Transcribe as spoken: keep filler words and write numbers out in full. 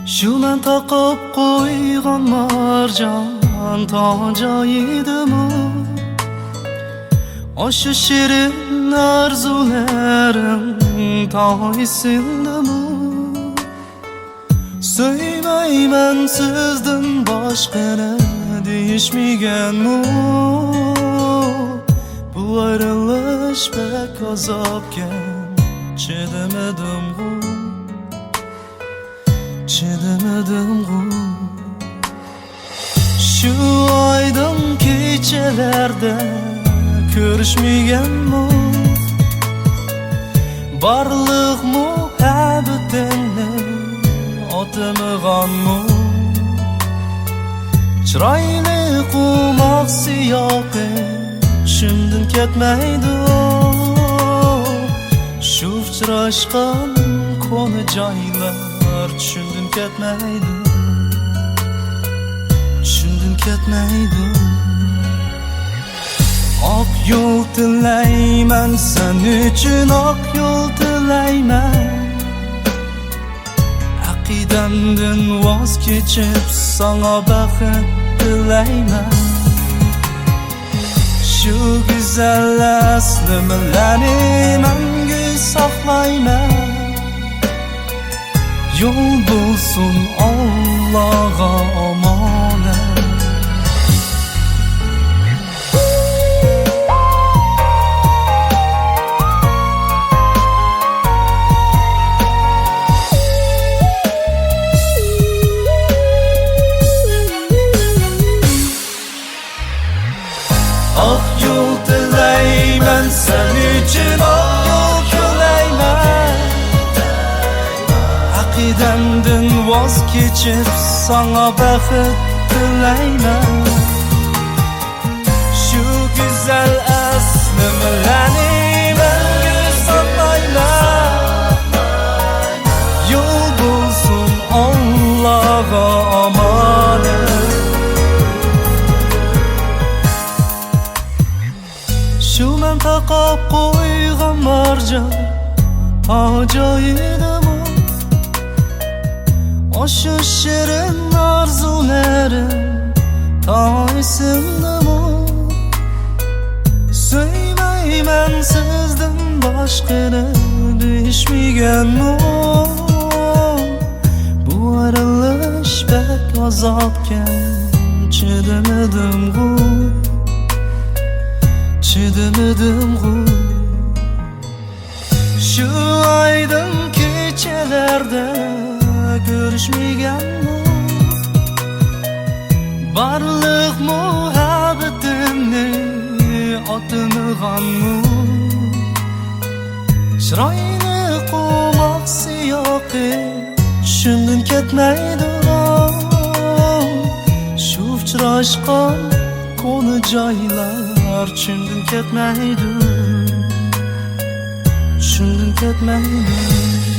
شۇ مەن تاقاپ قويغان مارجان تاغ جايىدىمۇ؟ ئاشۇ شېرىن ئارزۇلىرىڭ تاغ ئېسىڭدىمۇ؟ سۆيمەيمەن سىزدىن باشقىنى دېيىشمىگەنمۇ؟ بۇ ئايرىلىش بەك ئازابكەن، چىدىمىدىمغۇ، چىدىمىدىمغۇ. شۇ ئايدىڭ كېچىلەردە كۆرۈشمىگەنمۇ؟ بارلىق مۇھەببىتىمنى ئاتىمىغانمۇ؟ چىرايلىق ئوماق سىياقىڭ چۈشۈمدىن كەتمەيدۇ. شۇ ئۇچراشقان كونا جايلار چۈشۈمدىن كەتمەيدۇ، چۈشۈمدىن كەتمەيدۇ. ئاق يول تىلەيمەن، سەن ئۈچۈن ئاق يول تىلەيمەن. ئەقىدەمدىن ۋاز كېچىپ، ساڭا بەخت تىلەيمەن. شۇ گۈزەل ئەسلىمىلەرنى مەڭگۈ ساقلايمەن. يول بولسۇن ئاللاغا ئامانەت. ئاق يول تىلەيمەن، سەن ئۈچۈن ئاق يول تىلەيمەن. ئەقىدەمدىن ۋاز كېچىپ، ساڭا بەخت تىلەيمەن. شۇ گۈزەل ئەسلىمىلەرنى مەڭگۈ ساقلايمەن. يول بولسۇن ئاللاغا ئامانەت. شۇ مەن تاقاپ قويغان مارجان تاغ جايىدىمۇ؟ ئاشۇ شېرىن ئارزۇلىرىم تاغ ئېسىڭدىمۇ؟ سۆيمەيمەن سىزدىن باشقىنى دېيىشمىگەنمۇ؟ بۇ ئايرىلىش بەك ئازابكەن، چىدىمىدىمغۇ، چىدىمىدىمغۇ. شۇ ئايدىڭ كېچىلەردە كۆرۈشمىگەنمۇ؟ بارلىق مۇھەببىتىمنى ئاتىمىغانمۇ؟ چىرايلىق ئوماق سىياقى چۈشۈمدىن كەتمەيدۇ. شۇ ئۇچراشقان كونا جايلار چۈشۈمدىن كەتمەيدۇ، چۈشۈمدىن كەتمەيدۇ.